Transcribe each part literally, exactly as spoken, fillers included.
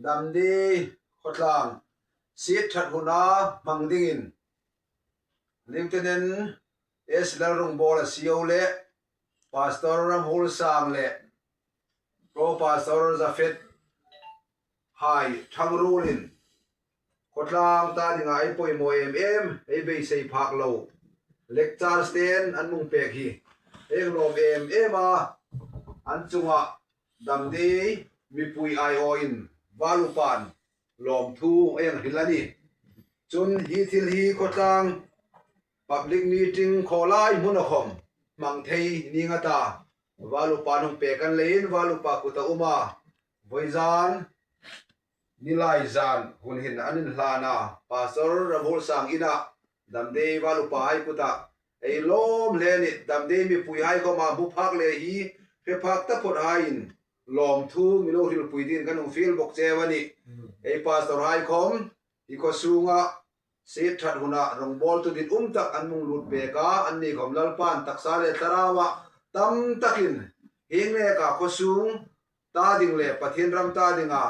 Damdei khawtlang siet ṭhat huna hmang dingin Lieutenant S Lalrongbawl a C O le Pastor Ramhulsang le Pro Pastor Zafet hai ṭhangruolin khawtlang ta dinga ei poimaw em em, ei beisei phak lo lectures ten an hung pek hi ei lawm em em a, an chunga Damdei mipui aiawin Valupan lawmthu ei hril a nih. Chun hi thil hi khawtlang public meeting khawlai hmuna khom hmang thei ning a ta, Valupan hung pek an leiin Valupa kuta um a, vawizan nilai zan hun hin an inhlan a, Pastor Ramhulsang ina Damdei Valupa hai kuta ei lawm hle a nih. Damdei mipui hai khoma hmu phak le hi hre phak taphawt haiin lawmthu mi lo hrilpui dingin kan hung fiel bawk cheu a nih. Ei pastor hai khom hi khaw sunga siet ṭhat huna rongbawltu dit um tak an hung lut pek a, anni khom Lalpan taksa le thlarauah tam takin hieng neka khaw sung ta ding le Pathien ram ta dinga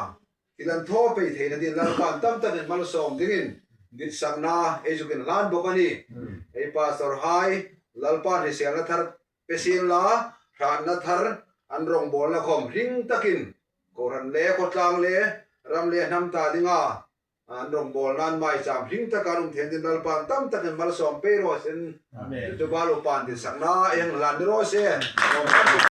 thil an thaw pei theina dingin Lalpan tam takin malsawm dingin ditsakna ei zuk inhlan bawk a nih. Ei pastor hai Lalpan hriselna thar pe sien la, hratna thar an rongbawlna khom hring takin kohran le khawtlang le ram le hnam ta dinga an rongbawlna an maicham hring taka an um theina dingin Lalpan tam takin malsawm pei raw seh. Amen. Chu chu Valupan ditsakna ei hang hlan ni raw se.